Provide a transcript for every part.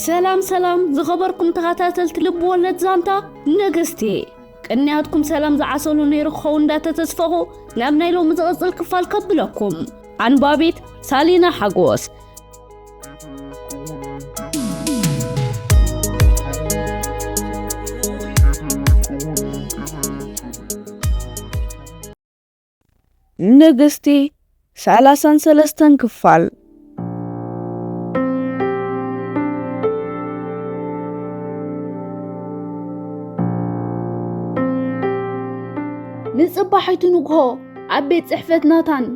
ሰላም ሰላም ዝኸበርኩም ተኸታተልቲ ልብ ወለድ ዛንታ ንግስቲ፣ ቅንያትኩም ሰላም ዝዓሰሉ ነይሩ ክኸውን እንዳተተስፈኹ ናብ ናይ ሎሚ ዝቕጽል ክፋል ከብለኩም። ኣንባቢት ሳሊና ሓጎስ። ንግስቲ ሰላሳን ሰለስተን ክፋል። ንጽባሒቱ ንግሆ ኣብ ቤት ጽሕፈት ናታን፣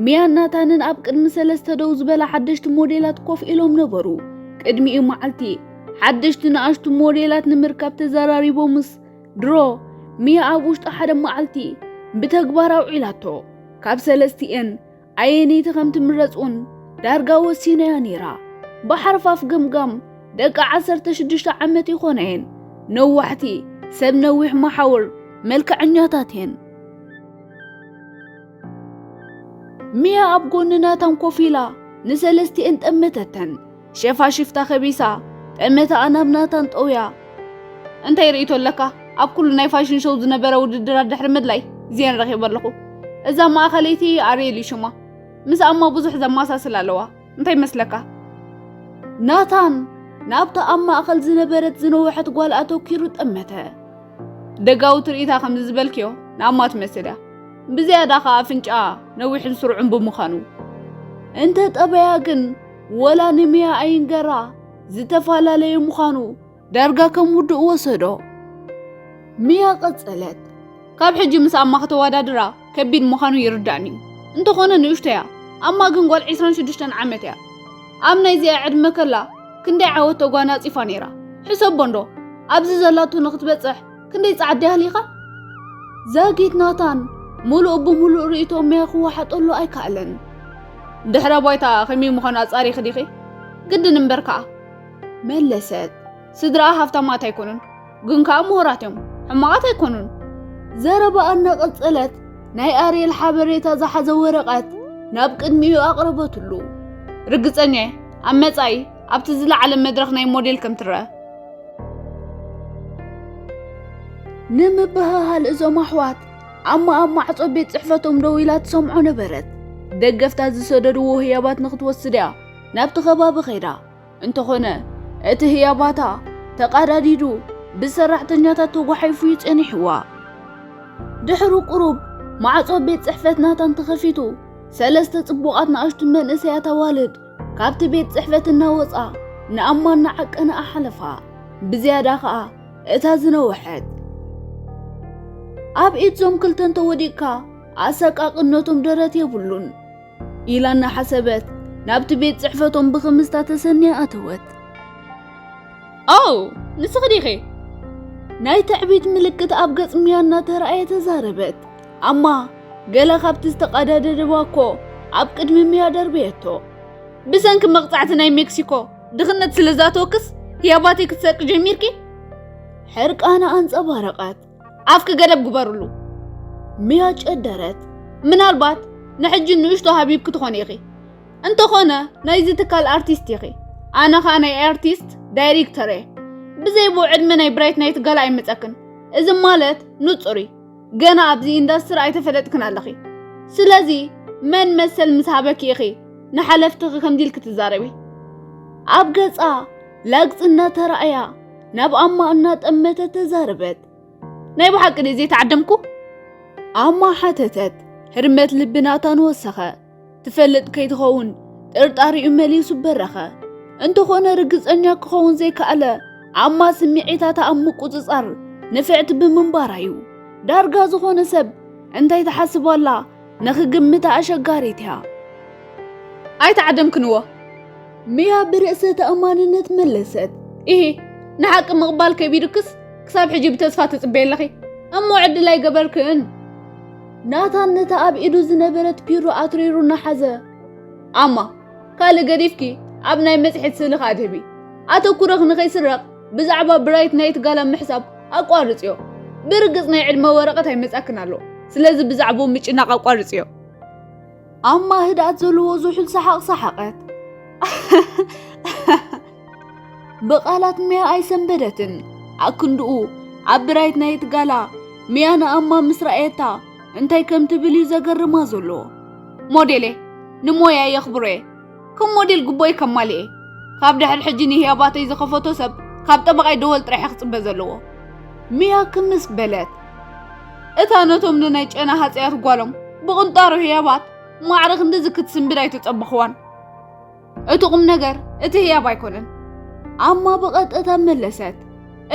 ሚያን ናታንን ኣብ ቅድሚ ሰለስተ ደው ዝበላ ሓደሽቲ ሞዴላት ኮፍ ኢሎም ነበሩ። ቅድሚኡ መዓልቲ ሓደሽቲ ንኣሽቱ ሞዴላት ንምርካብ ተዘራሪቦምስ ድሮ ሚያ ኣብ ውሽጢ ሓደ መዓልቲ ብተግባር ኣውዒላቶ። ካብ ሰለስቲኤን ኣየነይቲ ከም ትምረጽ እውን ዳርጋ ወሲናያ ነይራ። ብሓርፋፍ ገምጋም ደቂ ዓሰርተ ሽዱሽተ ዓመት ይኾናየን። ነዋሕቲ፣ ሰብ ነዊሕ መሓውር፣ መልክዐኛታት እየን። ሚያ ኣብ ጎኒ ናታን ኮፍ ኢላ ንሰለስቲኤን ጠመተተን። ሸፋሽፍታ ከቢሳ፣ ጠመታኣ ናብ ናታን ጠውያ። እንታይ ርእይቶ ኣለካ? ኣብ ኩሉ ናይ ፋሽን ሾው ዝነበረ ውድድራት ድሕሪ ምድላይ እዚኤን ረኺበ ኣለኹ። እዛ ማእኸለይቲ ኣርየል እዩ ሽማ። ምስ ኣማ ብዙሕ ዘመሳስል ኣለዋ። እንታይ መስለካ? ናታን ናብታ ኣብ ማእኸል ዝነበረት ዝነውሐት ጓል ኣተኪሩ ጠመተ። ደጋዊ ትርኢታ ከምዚ ዝበልክዮ ንኣማ ትመስል እያ። ብዝያዳ ኸኣ ኣፍንጫኣ ነዊሕን ስሩዕን ብምዃኑ። እንተ ጠበያ ግን ወላ ንሚያ ኣይንገራ፣ ዝተፈላለየ ምዃኑ ዳርጋ ከም ውዱእ ወሰዶ። ሚያ ቀጸለት። ካብ ሕጂ ምስ ኣማ ከተወዳድራ ከቢድ ምዃኑ ይርዳእኒ እዩ። እንተኾነ ንእሽቶ እያ። ኣማ ግን ጓል ዕስራን ሽዱሽተን ዓመት እያ። ኣብ ናይዚኣ ዕድመ ከላ ክንደይ ዓወት ተጓናጺፋ ነይራ? ሕሰቦ እንዶ፣ ኣብዚ ዘላቶ ንኽትበጽሕ ክንደይ ጻዕዲ ኣህሊኻ? ዛጊት ናታን ምሉእ ብምሉእ ርእይቶ ሚያ ክወሓጠሉ ኣይከኣለን። ድሕረ ባይታ ከመይ ምዃኑ ኣጻሪኺ ዲኺ? ግድን እምበር ከኣ። መለሰት። ስድራኣ ሃብታማት ኣይኮኑን፣ ግን ከኣ ምሁራት እዮም። ሕማቓት ኣይኮኑን። ዘረባኣ እናቐጸለት ናይ ኣርየል ሓበሬታ ዝሓዘ ወረቐት ናብ ቅድሚኡ ኣቕረበትሉ። ርግጸኛ እየ፣ ኣብ መጻኢ ኣብቲ ዝለዓለ መድረኽ ናይ ሞዴል ከም ትረአ። ንምብህሃል እዞም ኣሕዋት ኣማ ኣብ ማዕጾ ቤት ጽሕፈቶም ደው ኢላ ትሰምዖ ነበረት። ደገፍታ ዝሰደድዎ ህያባት ንኽትወስድ እያ ናብቲ ከባቢ ኸይዳ። እንተኾነ እቲ ህያባታ ተቓዳዲዱ ብሰራሕተኛታት ተጓሒፉ እዩ ጸኒሕዋ። ድሕሪ ቁሩብ ማዕጾ ቤት ጽሕፈት ናታን ተኸፊቱ፣ ሰለስተ ጽቡቓት ንኣሽቱ መንእሰያት ኣዋልድ ካብቲ ቤት ጽሕፈት እናወጻ ንኣማ እናዓቀና ሓለፋ። ብዝያዳ ኸኣ እታ ዝነውሐት። ኣብ ኢድ ዞም ክልተ እንተወዲቕካ ኣሰቃቕነቶም ደረት የብሉን ኢላ እናሓሰበት ናብቲ ቤት ጽሕፈቶም ብኽምስታ ተሰንያ ኣተወት። ኦ፣ ንስኺ ዲኺ? ናይ ትዕቢት ምልክት ኣብ ገጽ ሚያ እናተራእየ ተዛረበት። ኣማ ገለ ካብቲ ዝተቐዳደደዋ እኮ ኣብ ቅድሚ ሚያ ደርበየቶ። ብሰንኪ መቕጻዕቲ ናይ ሜክሲኮ ድኽነት ስለ ዝኣተወክስ ህያባተይ ክትሰርቂ ጀሚርኪ? ሕርቃና ኣንጸባረቐት። ኣፍኪ ገደብ ግበርሉ። ሚያ ጨደረት። ምናልባት ንሕጂ ንእሽቶ ሃቢብኪ ትኾኒ ኢኺ። እንተኾነ ናይዚ ትካል ኣርቲስት ኢኺ። ኣነ ኸኣ ናይ ኣርቲስት ዳይሬክተር እየ። ብዘይ ብኡ ዕድመ ናይ ብራይት ናይት ጋላ ኣይመጸክን። እዚ ማለት ንጹር እዩ። ገና ኣብዚ ኢንዳስትሪ ኣይተፈለጥክን ኣለኺ። ስለዚ መን መሰል ምስ ሃበኪ ኢኺ ንሓለፍትኺ ከምዚ ኢልኪ ትዛረቢ? ኣብ ገጻ ላግጺ እናተራእያ ናብ ኣማ እናጠመተት ተዛረበት። ናይ ብሓቂ ድየ ዘይተዓደምኩ? ኣማ ሓተተት። ህርመት ልቢ ናታን ወሰኸ። ትፈልጥ ከይትኸውን ጥርጣሪኡ መሊሱ በረኸ። እንተኾነ ርግጸኛ ክኸውን ዘይከኣለ ኣማ ስምዒታታ ኣብ ምቁጽጻር ንፍዕቲ ብምንባራ እዩ። ዳርጋ ዝኾነ ሰብ እንታይ ትሓስብ ኣላ ንኽግምታ ኣሸጋሪት እያ። ኣይተዓደምክንዎ። ሚያ ብርእሰ ተኣማንነት መለሰት። ኢሂ፣ ንሓቂ ምቕባል ከቢዱክስ ክሳብ ሕጂ ብተስፋ ትጽበይ ኣለኺ። እሞ ዕድል ኣይገበርክን። ናታን ነታ ኣብ ኢዱ ዝነበረት ፒሮ ኣትሪሩ እናሓዘ። ኣማ፣ ካልእ ገዲፍኪ ኣብ ናይ መጽሔት ስእሊ ከኣ ድህቢ። ኣተኩሮኺ ንኸይስረቕ ብዛዕባ ብራይት ናይት ጋላ ምሕሳብ ኣቋርጽዮ። ብርግጽ ናይ ዕድመ ወረቐት ኣይመጻክን ኣሎ። ስለዚ ብዛዕባኡ ምጭናቕ ኣቋርጽዮ። ኣማ ህድኣት ዘለዎ ዝሑል ሰሓቕ ሰሓቐት። ብቓላት ሚያ ኣይሰንበደትን። ኣክንድኡ ኣብ ብራይት ናይት ጋላ ሚያ ንኣማ ምስ ረኣየታ እንታይ ከም ትብል እዩ ዘገርማ ዘሎ። ሞዴሌ ንሞያ የኽብሮ እየ። ከም ሞዴል ግቦይ ከማልእ እየ። ካብ ድሕሪ ሕጂ ንህያባተይ ዝኸፈቶ ሰብ ካብ ጠበቓይ ደወል ጥራሕ እየ ክጽበ ዘለዎ። ሚያ ክምስ በለት። እታ ነቶም ንናይ ጨና ሃጸያት ጓሎም ብቕንጣሮ ህያባት ማዕረ ክንድዚ ክትስንብድ ኣይተጸበኽዋን። እቲ ቁም ነገር እቲ ህያብ ኣይኮነን። ኣማ ብቐጥታ መለሰት።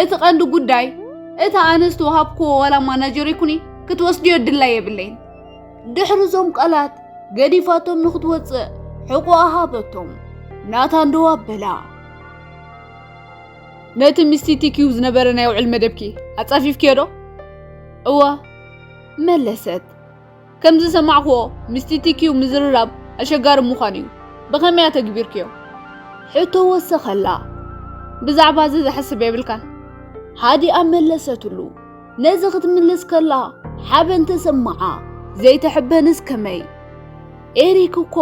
እቲ ቀንዲ ጉዳይ እታ ኣነስ ተዋሃብክዎ ዋላ ማናጀር ይኩኒ ክትወስድዮ ድላይ የብለይን። ድሕሪ እዞም ቃላት ገዲፋቶም ንክትወፅእ ሕቆኣ ሃበቶም። ናታን ደው ኣበላ። ነቲ ምስቲ ቲኪው ዝነበረ ናይ ውዕል መደብኪ ኣጻፊፍክዮ ዶ? እወ መለሰት። ከም ዝሰማዕክዎ ምስቲ ቲኪው ምዝርራብ ኣሸጋሪ ምዃኑ እዩ። ብኸመይ ኣተግቢርክዮ? ሕቶ ወሰኸላ። ብዛዕባ እዚ ዝሓስብ የብልካን። ሃዲኣ መለሰትሉ። ነዚ ክትምልስ ከላ ሓበን ተሰማዓ። ዘይተሕበንስ ከመይ? ኤሪክ እኮ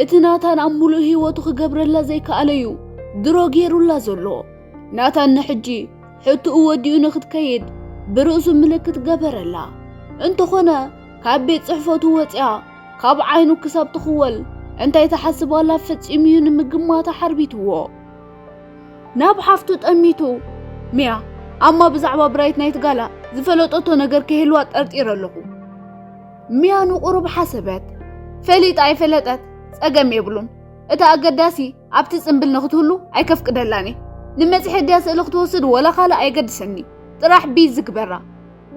እቲ ናታን ኣብ ሙሉእ ህይወቱ ክገብረላ ዘይከኣለዩ ድሮ ገይሩላ ዘሎ። ናታን ንሕጂ ሕትኡ ወዲኡ ንክትከይድ ብርእሱ ምልክት ገበረላ። እንተኾነ ካብ ቤት ጽሕፈቱ ወፂኣ ካብ ዓይኑ ክሳብ ትኽወል እንታይ ትሓስብ ኣላ ፈጺሙ እዩ ንምግማት ኣሓርቢትዎ። ናብ ሓፍቱ ጠሚቱ፣ ሚያ፣ ኣማ ብዛዕባ ብራይት ናይት ጋላ ዝፈለጠቶ ነገር ከይህልዋ ጠርጢረ ኣለኹ። ሚያ ንቁሩብ ሓሰበት። ፈሊጣ ኣይፈለጠት ጸገም የብሉን። እቲ ኣገዳሲ ኣብቲ ጽምብል ንክትህሉ ኣይከፍቅደላን እየ። ንመጽሔት ድያ ስእሊ ክትወስድ ወላ ካልእ ኣይገድሰኒ። ጥራሕ ቢዚ ግበራ።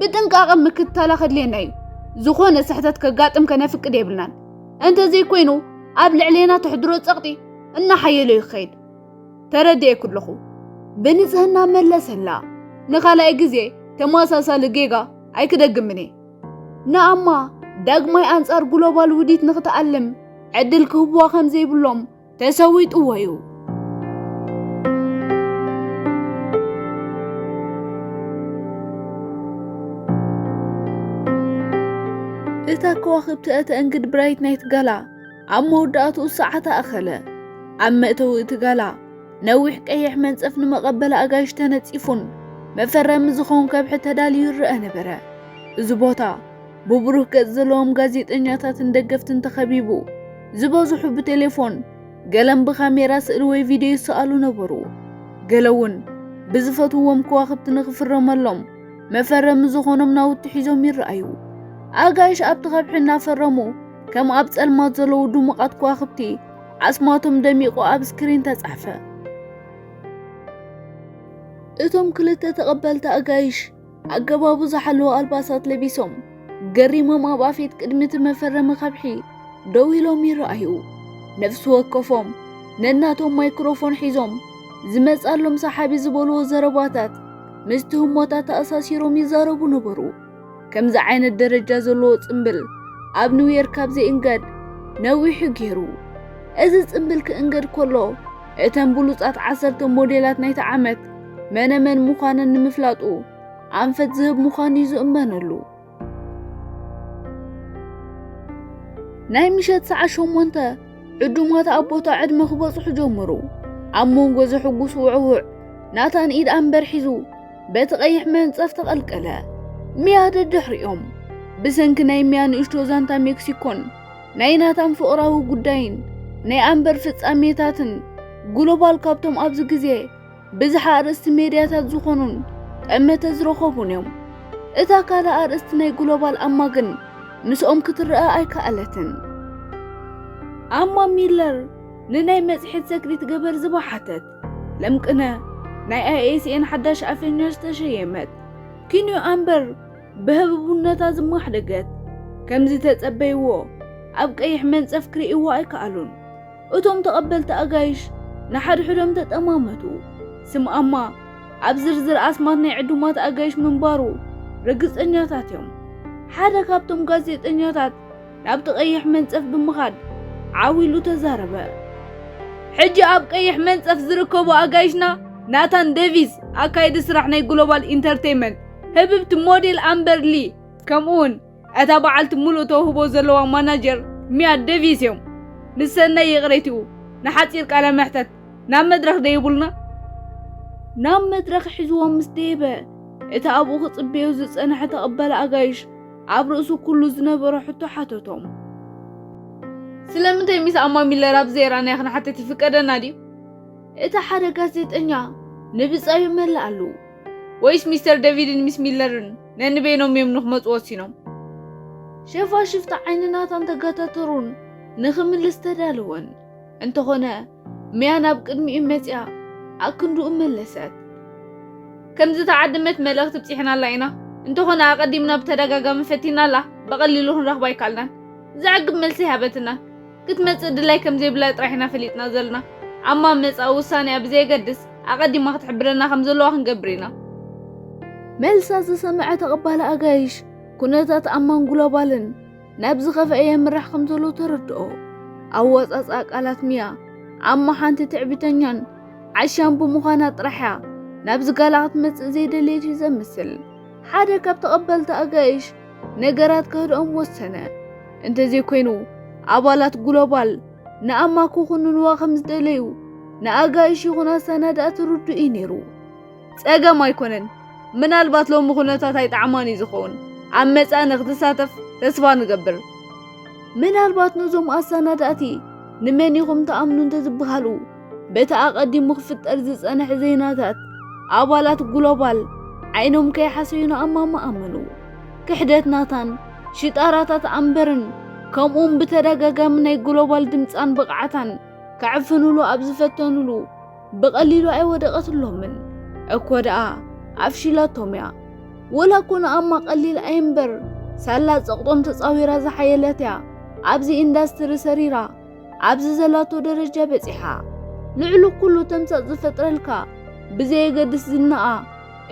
ብጥንቃቐ ምክትታላ ከድልየና እዩ። ዝኾነ ስሕተት ከጋጥም ከነፍቅድ የብልናን። እንተዘይኮይኑ ኣብ ልዕሌና ተሕድሮ ጸቕጢ እናሓየለ እዩ ክኸይድ። ተረዲኤኩ ኣለኹ። ብንጽህና መለሰላ። ንኻልኣይ ግዜ ተመሳሳሊ ጌጋ ኣይክደግምን እየ። ንኣማ ዳግማይ ኣንጻር ግሎባል ውዲት ንክትኣልም ዕድል ክህብዋ ከም ዘይብሎም ተሰዊጥዎ እዩ። እታ ከዋኽብቲ እተእንግድ ብራይት ናይት ጋላ ኣብ መወዳእትኡ ሰዓታ ኣኸለ። ኣብ መእተዊ እቲ ጋላ ነዊሕ ቀይሕ መንጸፍ ንመቐበሊ ኣጋይሽ ተነጺፉን መፈረሚ ዝኸውን ከብሒ ተዳልዩ ይረአ ነበረ። እዚ ቦታ ብብሩህ ገጽ ዘለዎም ጋዜጠኛታትን ደገፍትን ተኸቢቡ፣ ዝበዝሑ ብቴሌፎን፣ ገለን ብካሜራ ስእሊ ወይ ቪድዮ ይሰኣሉ ነበሩ። ገለ እውን ብዝፈትውዎም ከዋኽብቲ ንኽፍረመሎም መፈረሚ ዝኾኖም ናውቲ ሒዞም ይረኣዩ። ኣጋይሽ ኣብቲ ከብሒ እናፈረሙ፣ ከም ኣብ ጸልማት ዘለዉ ድሙቓት ከዋኽብቲ ኣስማቶም ደሚቑ ኣብ ስክሪን ተጻሕፈ። እቶም ክልተ ተቐበልቲ ኣጋይሽ ኣገባቡ ዝሓለወ ኣልባሳት ለቢሶም፣ ገሪሞም ኣብ ኣፌት ቅድሚ እቲ መፈረሚ ከብሒ ደው ኢሎም ይረኣዩ። ነፍሲ ወከፎም ነናቶም ማይክሮፎን ሒዞም፣ ዝመጻሎም ሰሓቢ ዝበልዎ ዘረባታት ምስቲ ህሞታት ተኣሳሲሮም ይዛረቡ ነበሩ። ከምዚ ዓይነት ደረጃ ዘለዎ ጽምብል ኣብ ኒውዮርክ ካብ ዘይእንገድ ነዊሑ ገይሩ። እዚ ጽምብል ክእንገድ ከሎ፣ እተን ብሉጻት ዓሰርተ ሞዴላት ናይቲ ዓመት መነመን ምዃነን ንምፍላጡ ኣንፈት ዝህብ ምዃኑ እዩ ዝእመነሉ። ናይ ምሸት ሰዓት ሸሞንተ ዕዱማት ኣብ ቦታ ዕድመ ክበጽሑ ጀመሩ። ኣብ መንጎ ዘሕጉስ ውዕውዕ ናታን ኢድ ኣምበር ሒዙ በቲ ቀይሕ መንጸፍ ተቐልቀለ። ሚያ ደድሕሪኦም። ብሰንኪ ናይ ሚያ ንእሽቶ ዛንታ ሜክሲኮን ናይ ናታን ፍቕራዊ ጉዳይን ናይ ኣምበር ፍጻሜታትን ግሎባል ካብቶም ኣብዚ ግዜ ብዝሓ ኣርእስቲ ሜድያታት ዝኾኑን ጠመተ ዝረኸቡን እዮም። እታ ካልእ ኣርእስቲ ናይ ግሎባል ኣማ ግን ምስኦም ክትረኣ ኣይከኣለትን። ኣማ ሚለር ንናይ መጽሔት ሰክሪት ገበር ዝባ ሓተት። ለምቅነ ናይ ኣይኤስኤን ሓዳሽ ኣፈኛ ዝተሸየመት ኪንዮ ኣምበር ብህብቡነታ ዝማሕደገት ከም ዝተጸበይዎ ኣብ ቀይሕ መንጸፍ ክርእይዎ ኣይከኣሉን። እቶም ተቐበልቲ ኣጋይሽ ንሓድሕዶም ተጠማመቱ። ስም ኣማ ኣብ ዝርዝር ኣስማት ናይ ዕዱማት ኣጋይሽ ምንባሩ ርግጸኛታት እዮም። ሓደ ካብቶም ጋዜጠኛታት ናብቲ ቀይሕ መንጸፍ ብምኻድ ዓው ኢሉ ተዛረበ። ሕጂ ኣብ ቀይሕ መንጸፍ ዝርከቡ ኣጋይሽና ናታን ዴቪስ፣ ኣካይዲ ስራሕ ናይ ግሎባል ኢንተርቴይንመንት፣ ህብብቲ ሞዴል ኣምበር ሊ፣ ከምኡውን እታ በዓልቲ ምሉእ ተውህቦ ዘለዋ ማናጀር ሚያ ዴቪስ እዮም። ምስ ሰናይ ይቕሬትኡ ንሓጺር ቃለ መሕተት ናብ መድረኽ ደይቡልና? ናብ መድረኽ ሒዝዎም ምስ ደየበ፣ እቲ ኣብኡ ክጽበዮ ዝጸንሐ ተቐባሊ ኣጋይሽ ኣብ ርእሱ ኩሉ ዝነበሮ ሕቶ ሓተቶም። ስለምንታይ ሚስ ኣማ ሚለር ኣብ ዘይራናያ ክንሓተት ይፍቀደና ድዩ? እቲ ሓደ ጋዜጠኛ ንብጻዩ መለኣሉ። ወይስ ሚስተር ዴቪድን ሚስ ሚለርን ነንበይኖም እዮም ንኽመጹ ወሲኖም? ሸፋሽፍቲ ዓይኒ ናታን ተጋታተሩን ንኽምልስ ተዳለወን። እንተኾነ፣ ሚያ ናብ ቅድሚኡ መጺኣ ኣክንድኡ መለሰት። ከም ዝተዓደመት መልእኽቲ ብጺሕናላ ኢና። እንተኾነ፣ ኣቐዲምና ብተደጋጋሚ ፈቲናላ፣ ብቐሊሉ ክንረኽባ ኣይከኣልናን። ዘዕግብ መልሲ ኣይሃበትናን። ክትመጽእ ድላይ ከም ዘይብላ ጥራሕ ኢና ፈሊጥና ዘለና። ኣማ መጻ ውሳኔኣ ብዘየገድስ፣ ኣቐዲማ ክትሕብረና ከም ዘለዋ ክንገብር ኢና። መልሳ ዝሰምዐ ተቐባሊ ኣጋይሽ፣ ኩነታት ኣማን ግሎባልን ናብ ዝኸፍአ የምርሕ ከም ዘሎ ተረድኦ። ኣወጻጽኣ ቃላት ሚያ፣ ኣማ ሓንቲ ትዕቢተኛን ዓሻን ብምዃና ጥራሕ እያ ናብዚ ጋላ ክትመጽእ ዘይደለየት እዩ ዘምስል። ሓደ ካብ ተቐበልቲ ኣጋይሽ ነገራት ከህድኦም ወሰነ። እንተዘይኮይኑ፣ ኣባላት ግሎባል ንኣማ ክኹንንዋ ከም ዝደለዩ ንኣጋይሽ ይኹን ኣሰናዳእቲ ርዱእ እዩ ነይሩ። ጸገም ኣይኮነን። ምናልባት ሎሚ ኩነታት ኣይጠዓማን እዩ ዝኸውን። ኣብ መጻኢ ንክትሳተፍ ተስፋ ንገብር። ምናልባት ነዞም ኣሰናዳእቲ ንመን ኢኹም ትኣምኑ እንተዝበሃሉ፣ በቲ ኣቐዲሙ ክፍጠር ዝጸንሐ ዜናታት፣ ኣባላት ግሎባል ዓይኖም ከይሓሰዩ ንኣማ ምኣመኑ። ክሕደት ናታን፣ ሽጣራታት ኣምበርን፣ ከምኡውን ብተደጋጋሚ ናይ ግሎባል ድምጻን ብቕዓታን ከዕፍኑሉ ኣብ ዝፈተኑሉ፣ ብቐሊሉ ኣይወደቐትሎምን። እኮ ደኣ ኣፍሺላቶም እያ። ወላ እኮ ንኣማ ቀሊል ኣየምበር፣ ሳላ ጸቕጦም ተጻዊራ ዝሓየለት እያ። ኣብዚ ኢንዳስትሪ ሰሪራ፣ ኣብዚ ዘላቶ ደረጃ በጺሓ። ልዕሊ ኩሉ ተምሳጥ ዝፈጥረልካ፣ ብዘየገድስ ዝናኣ፣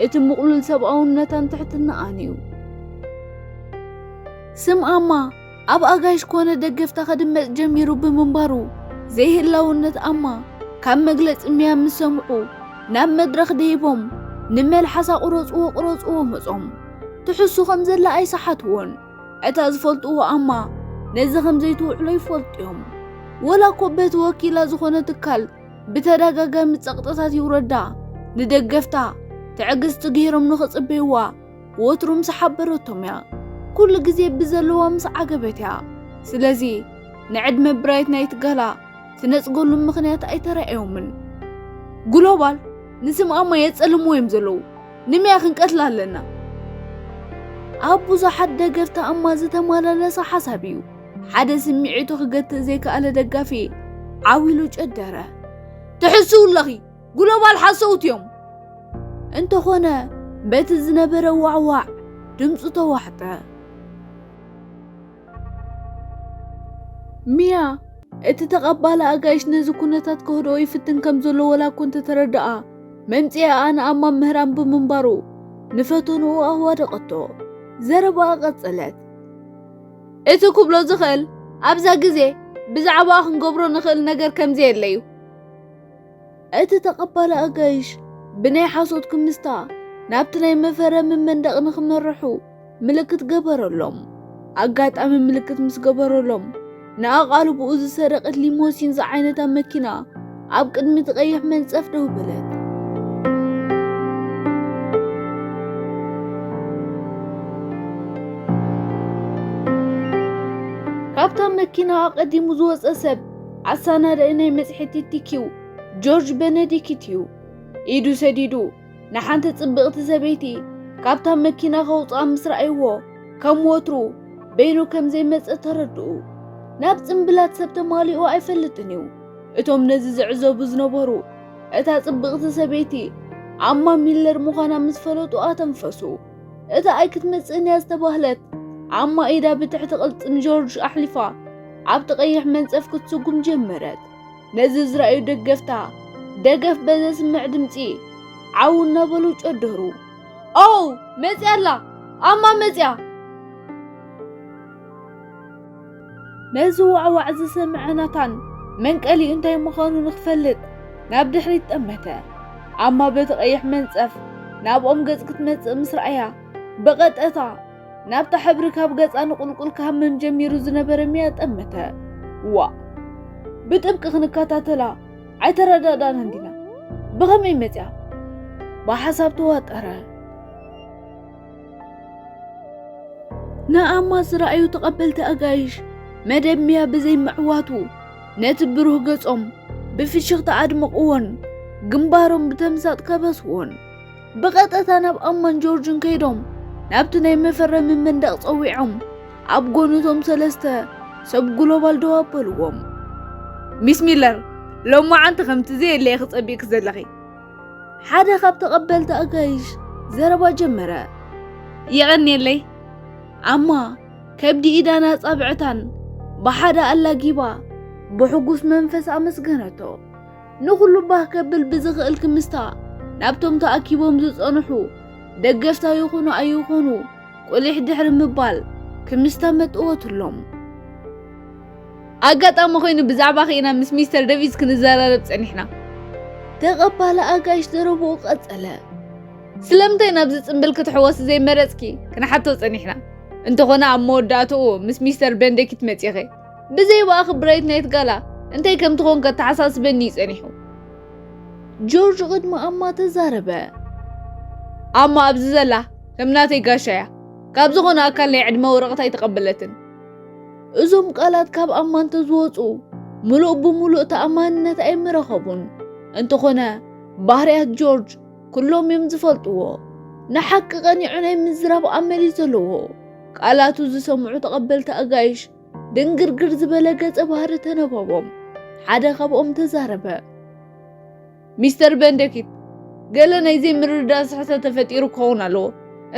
እቲ ምቕሉል ሰብኣውነታን ትሕትናኣን እዩ። ስም ኣማ ኣብ ኣጋይሽ ኮነ ደገፍታ ከድመጽ ጀሚሩ ብምንባሩ፣ ዘይህላውነት ኣማ ካብ መግለጺ ሚያ ምስ ሰምዑ፣ ናብ መድረኽ ደይቦም ንመልሓሳ ቁረጽዎ ቁረጽዎ መጾም። ትሕሱ ከም ዘላ ኣይሰሓትዎን። እታ ዝፈልጥዎ ኣማ ነዚ ከም ዘይትውዕሎ ይፈልጡ እዮም። ወላ እኮ በቲ ወኪላ ዝኾነ ትካል ብተደጋጋሚ ጸቕጥታት ይውረዳ፣ ንደገፍታ ትዕግስቲ ገይሮም ንኽጽበይዋ ወትሩ ምስ ሓበረቶም እያ። ኩሉ ግዜ ብዘለዋ ምስ ዓገበት እያ። ስለዚ ንዕድመ ብራይት ናይቲ ጋላ ትነጽገሉ ምኽንያት ኣይተራእዮምን። ግሎባል ንስም ኣማ የጸልምዎ እዮም ዘለዉ። ንሚያ ክንቀትላ ኣለና። ኣብ ብዙሓት ደገፍቲ ኣማ ዝተመላለሰ ሓሳብ እዩ። ሓደ ስምዒቱ ክገትእ ዘይከኣለ ደጋፊ ዓው ኢሉ ጨደረ። ትሕስው ኣለኺ፣ ግሎባል ሓሰውቲ እዮም። እንተኾነ በቲ ዝነበረ ዋዕዋዕ ድምፁ ተዋሕጠ። ሚያ እቲ ተቐባሊ ኣጋይሽ ነዚ ኩነታት ከህድኦ ይፍትን ከም ዘሎ ወላ እኮ እንተተረድኣ፣ መምጽኢኣ ንኣማ ምህራም ብምንባሩ ንፈተንኡ ኣዋደቐቶ። ዘረባኣ ቀጸለት። እቲ ክብሎ ዝኽእል ኣብዛ ግዜ ብዛዕባኣ ክንገብሮ ንኽእል ነገር ከም ዘየለ እዩ። እቲ ተቐባሊ ኣጋይሽ ብናይ ሓሶት ክምስታ ናብቲ ናይ መፈረሚ መንደቕ ንኽመርሑ ምልክት ገበረሎም። ኣጋጣሚ ምልክት ምስ ገበረሎም፣ ንኣቓልቦኡ ዝሰረቐት ሊሞሲን ዝዓይነታ መኪና ኣብ ቅድሚ እቲ ቀይሕ መንጸፍ ደው በለት። ካብታ መኪና ኣቐዲሙ ዝወጸ ሰብ ኣሰናዳኢ ናይ መጽሔት ቲቲኪው ጆርጅ ቤነዲክት እዩ። ኢዱ ሰዲዱ ንሓንቲ ጽብቕቲ ሰበይቲ ካብታ መኪና ከውጽኣ ምስ ረኣይዎ፣ ከም ወትሩ በይኑ ከም ዘይመጸ ተረድኡ። ናብ ጽምብላት ሰብ ተማሊኡ ኣይፈልጥን እዩ። እቶም ነዚ ዝዕዘቡ ዝነበሩ፣ እታ ጽብቕቲ ሰበይቲ ኣማ ሚለር ምዃና ምስ ፈለጡ ኣተንፈሱ። እታ ኣይክትመጽእን እያ ዝተባህለት ኣማ ኢዳ ብትሕቲ ቅልጽም ጆርጅ ኣሕሊፋ ኣብቲ ቀይሕ መንጸፍ ክትስጉም ጀመረት። ነዚ ዝረኣዩ ደገፍታ፣ ደገፍ በዘስምዕ ድምጺ ዓው እናበሉ ጨደሩ። "ኦ፣ መጽያ ኣላ! ኣማ መጽያ!" ነዚ ዋዕዋዕ ዝሰምዐ ናታን፣ መንቀሊኡ እንታይ ምዃኑ ንኽፈልጥ ናብ ድሕሪት ጠመተ። ኣማ በቲ ቀይሕ መንጸፍ ናብኦም ገጽ ክትመጽእ ምስ ረኣያ፣ ብቐጥታ ናብታ ሕብሪ ካብ ገጻ ንቑልቁል ክሃምም ጀሚሩ ዝነበረ ሚያ ጠመተ። "ዋእ! ብጥብቂ ክንከታተላ ኣይተረዳዳእናን ዲና? ብኸመይ መጽያ?" ብሓሳብ ተዋጠረ። ንኣማ ዝረኣዩ ተቐበልቲ ኣጋይሽ መደብ ሚያ ብዘይምዕዋቱ፣ ነቲ ብሩህ ገጾም ብፍሽኽታ ኣድመቕዎን ግንባሮም ብተምሳጥ ከበስዎን። ብቐጥታ ናብ ኣማን ጆርጅን ከይዶም ናብቲ ናይ መፈረሚ መንደቕ ጸዊዖም ኣብ ጎንቶም ሰለስተ ሰብ ግሎባል ደው ኣበልዎም። ሚስ ሚለር፣ ሎማዓንቲ ከምቲ ዘየለ ኢኺ ጸቢቕኪ ዘለኺ። ሓደ ካብ ተቐበልቲ ኣጋይሽ ዘረባ ጀመረ። የቐንየለይ። ኣማ ከብዲ ኢዳን ኣጻብዕታን ብሓደ ኣላጊባ ብሕጉስ መንፈስ ኣመስገነቶ። ንኹሉ ባህ ከብል ብዝኽእል ክምስታ ናብቶም ተኣኪቦም ዝጸንሑ ደገፍታ ይኹኑ ኣይኹኑ ቁሊሕ ድሕሪ ምባል ክምስታ መጥወትሎም። ኣጋጣሚ ኮይኑ ብዛዕባኺ ኢና ምስ ሚስተር ዴቪስ ክንዘራረብ ጸኒሕና። ተቐባሊ ኣጋይሽ ዘረብኡ ቀጸለ። ስለምንታይ ናብዚ ጽምብል ክትሕወሲ ዘይመረጽኪ ክንሓቶ ጸኒሕና። እንተኾነ ኣብ መወዳእትኡ ምስ ሚስተር ቤንደኪት መጺኺ። ብዘይ ብኣኺ ብራይት ናይት ጋላ እንታይ ከም ትኾን ከተሓሳስበኒ እዩ ጸኒሑ። ጆርጅ ቅድሚ ኣማ ተዛረበ። ኣማ ኣብዚ ዘላ ከም ናተይ ጋሻ እያ። ካብ ዝኾነ ኣካል ናይ ዕድመ ወረቐት ኣይተቐበለትን። እዞም ቃላት ካብ ኣማ እንተዝወጹ ምሉእ ብምሉእ ተኣማንነት ኣይምረኸቡን። እንተኾነ ባህርያት ጆርጅ ኩሎም እዮም ዝፈልጥዎ። ንሓቂ ቀኒዑ ናይ ምዝራብ ኣመል እዩ ዘለዎ። ቃላቱ ዝሰምዑ ተቐበልቲ ኣጋይሽ ድንግርግር ዝበለ ገጸ ባህሪ ተነበቦም። ሓደ ካብኦም ተዛረበ። ሚስተር ቤንደኪት፣ ገለ ናይ ዘይምርድዳእ ስሕተት ተፈጢሩ ክኸውን ኣለዎ።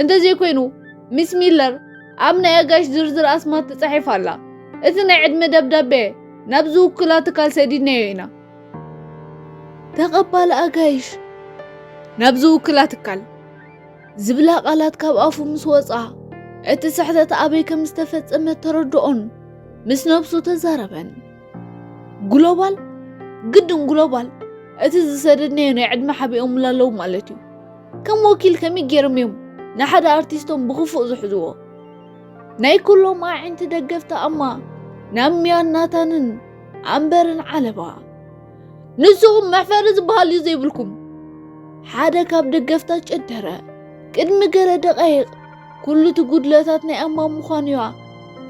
እንተዘይኮይኑ፣ ሚስ ሚለር ኣብ ናይ ኣጋይሽ ዝርዝር ኣስማት ተጻሒፋ ኣላ። እቲ ናይ ዕድመ ደብዳቤ ናብ ዝውክላ ትካል ሰዲድናዮ ኢና። ተቐባሊ ኣጋይሽ ናብ ዝውክላ ትካል ዝብላ ቃላት ካብ ኣፉ ምስ ወጻ፣ እቲ ስሕተት ኣበይ ከም ዝተፈጸመ ተረድኦን ምስ ነብሱ ተዛረበን። ግሎባል፣ ግድን ግሎባል፣ እቲ ዝሰደድናዮ ናይ ዕድመ ሓቢኦምሉ ኣለዉ ማለት እዩ። ከም ወኪል ከመይ ገይሮም እዮም ንሓደ ኣርቲስቶም ብኽፉእ ዝሕዝዎ? ናይ ኩሎም ኣዒንቲ ደገፍቲ ኣማ ናብ ሚያን ናታንን ኣምበርን ዓለባ። ንስኹም መሕፈሪ ዝበሃል እዩ ዘይብልኩም። ሓደ ካብ ደገፍታ ጨደረ። ቅድሚ ገለ ደቃይቕ ኩሉ እቲ ጉድለታት ናይ ኣማ ምዃኑ እያ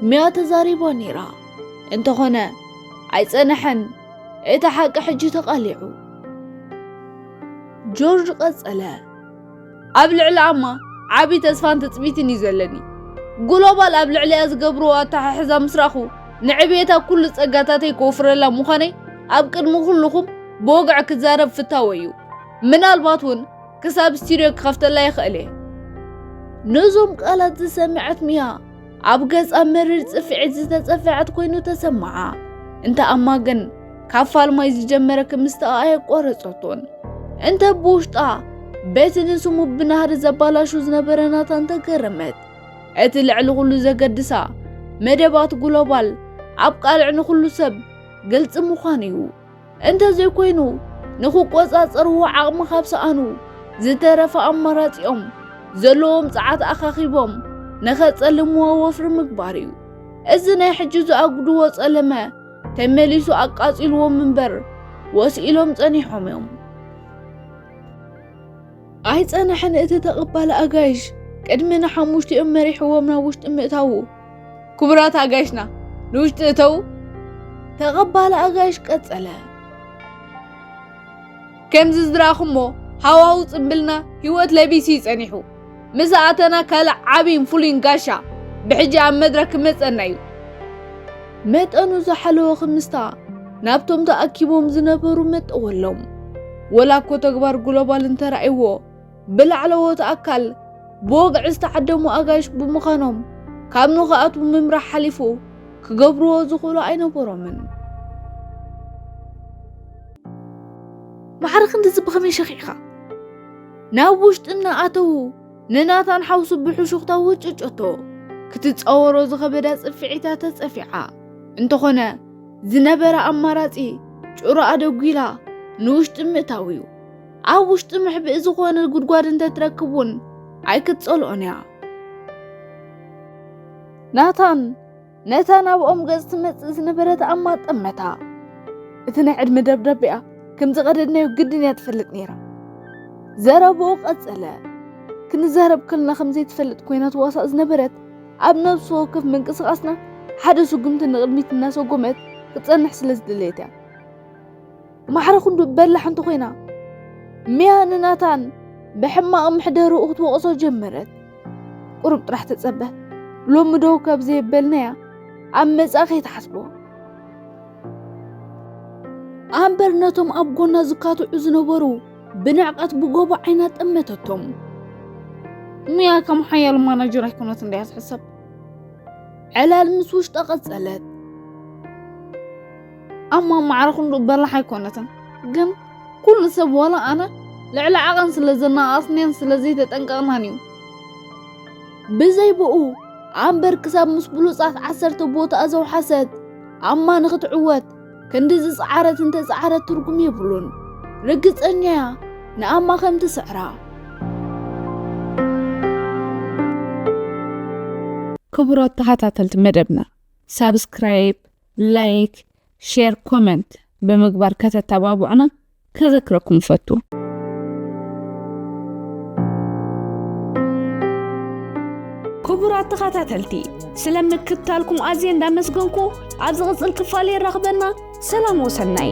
ሚያ ተዛሪባ ነይራ። እንተኾነ ኣይጸንሐን። እቲ ሓቂ ሕጂ ተቓሊዑ። ጆርጅ ቀጸለ። ኣብ ልዕሊ ኣማ ዓቢ ተስፋን ትጽቢትን እዩ ዘለኒ። ግሎባል ኣብ ልዕሊኣ ዝገብርዎ ኣተሓሕዛ ምስ ረኣኹ፣ ንዕብየታ ኩሉ ጸጋታተይ ክወፍረላ ምዃነይ ኣብ ቅድሚ ኩልኹም ብወግዒ ክዛረብ ፍታወ እዩ። ምናልባት እውን ክሳብ ስቱድዮ ክኸፍተላ ይኽእል እየ። ነዞም ቃላት ዝሰምዐት ሚያ ኣብ ገጻ መሪር ጽፍዒት ዝተጸፍዐት ኮይኑ ተሰምዓ። እንተ ኣማ ግን ካብ ፋልማይ ዝጀመረ ክምስታኣ ኣየቋረጸቶን። እንተ ብውሽጣ በቲ ንስሙ ብናህሪ ዘባላሹ ዝነበረ ናታን ተገረመት። እቲ ልዕሊ ኩሉ ዘገድሳ መደባት ግሎባል ኣብ ቃልዕ ንኹሉ ሰብ ግልጺ ምዃን እዩ። እንተዘይኮይኑ ንኽቆጻጸርዎ ዓቕሚ ካብ ሰኣኑ ዝተረፈ ኣማራጺኦም ዘለዎም ጸዓት ኣኻኺቦም ንኸጸልምዎ ወፍሪ ምግባር እዩ። እዚ ናይ ሕጂ ዝኣጉድዎ ጸለመ ተመሊሱ ኣቃጺልዎም እምበር ወስኢሎም ጸኒሖም እዮም። ኣይጸንሐን እቲ ተቐባሊ ኣጋይሽ ቅድሚ ንሓሙሽቲኦም መሪሕዎም ናብ ውሽጢ ምእታዉ። ክቡራት ኣጋይሽና ንውሽጢ እተዉ። ተቐባሊ ኣጋይሽ ቀጸለ። ከምዚ ዝረኣኹሞ ሃዋሁ ጽምብልና ህይወት ለቢሱ እዩ ጸኒሑ። ምስ ኣተና ካልእ ዓቢን ፍሉይን ጋሻ ብሕጂ ኣብ መድረክ ክመጸና እዩ። መጠኑ ዝሓለወ ክምስታ ናብቶም ተኣኪቦም ዝነበሩ መጠወሎም። ወላ እኮ ተግባር ግሎባል እንተራእይዎ ብላዕለዎት ኣካል ብወግዒ ዝተዓደሙ ኣጋይሽ ብምዃኖም ካብ ንኽኣትዉ ምምራሕ ሓሊፉ ክገብርዎ ዝኽእሉ ኣይነበሮምን። ማዕረ ክንድዚ ብኸመይ ሸኺዕካ? ናብ ውሽጢ እናኣተዉ ንናታን ሓውሱ ብሕሹኽታ ወጨጨቶ። ክትጻወሮ ዝኸበዳ ጽፍዒታ ተጸፊዓ። እንተኾነ ዝነበረ ኣማራጺ ጭሮ ኣደጒላ ንውሽጢ ምእታው እዩ። ኣብ ውሽጢ ምሕብኢ ዝኾነ ጉድጓድ እንተትረክብ እውን ኣይክትጸልኦን እያ። ናታን ነታ ናብኦም ገጽ ትመጽእ ዝነበረት ኣማ ጠመታ። እቲ ናይ ዕድመ ደብዳቤኣ ከም ዝቐደድናዮ ግድን እያ ትፈልጥ ነይራ። ዘረባኡ ቀጸለ። ክንዛረብ ከለና ከም ዘይትፈልጥ ኮይና ትዋሳእ ዝነበረት፣ ኣብ ነፍሲ ወከፍ ምንቅስቓስና ሓደ ስጉምቲ ንቕድሚት እናሰጎመት ክትጸንሕ ስለ ዝደለየት እያ። ማዕረ ክንዱ በላሕ እንተኾይና፣ ሚያ ንናታን ብሕማቕ ምሕደርኡ ክትወቕሶ ጀመረት። ቁሩብ ጥራሕ ተጸበ። ሎሚ ደው ካብ ዘየበልናያ፣ ኣብ መጻኢ ከይትሓስቦ። ኣምበር ነቶም ኣብ ጎና ዝካትዑ ዝነበሩ ብንዕቀት ብጎቦ ዓይና ጠመተቶም። ሚያ ከም ሓያል ማናጀር ኣይኮነትን ድያ ትሕሰብ። ዕላል ምስ ውሽጣ ቀጸለት። ኣማ ማዕረ ክንዱ በላሕ ኣይኮነትን፣ ግን ኩሉ ሰብ ዋላ ኣነ ልዕሊ ዓቐን ስለ ዘናኣስንያን ስለ ዘይተጠንቀቕናን እዩ። ብዘይ ብኡ ኣምበር ክሳብ ምስ ብሉጻት ዓሰርተ ቦታኣ ዘውሓሰት ኣማ ንኽትዕወት ክንዲ ዝጸዓረት እንተጸዓረት ትርጉም የብሉን። ርግጸኛ እያ ንኣማ ከም ትስዕራ። ክቡራት ተኸታተልቲ መደብና፣ ሳብስክራይብ፣ ላይክ፣ ሼር፣ ኮመንት ብምግባር ከተተባብዑና ከዘክረኩም እፈቱ። ክቡራት ተኸታተልቲ፣ ስለ ምክትታልኩም ኣዝየ እንዳመስገንኩ፣ ኣብ ዝቕጽል ክፋል የራኽበና። ሰላም ወሰናይ።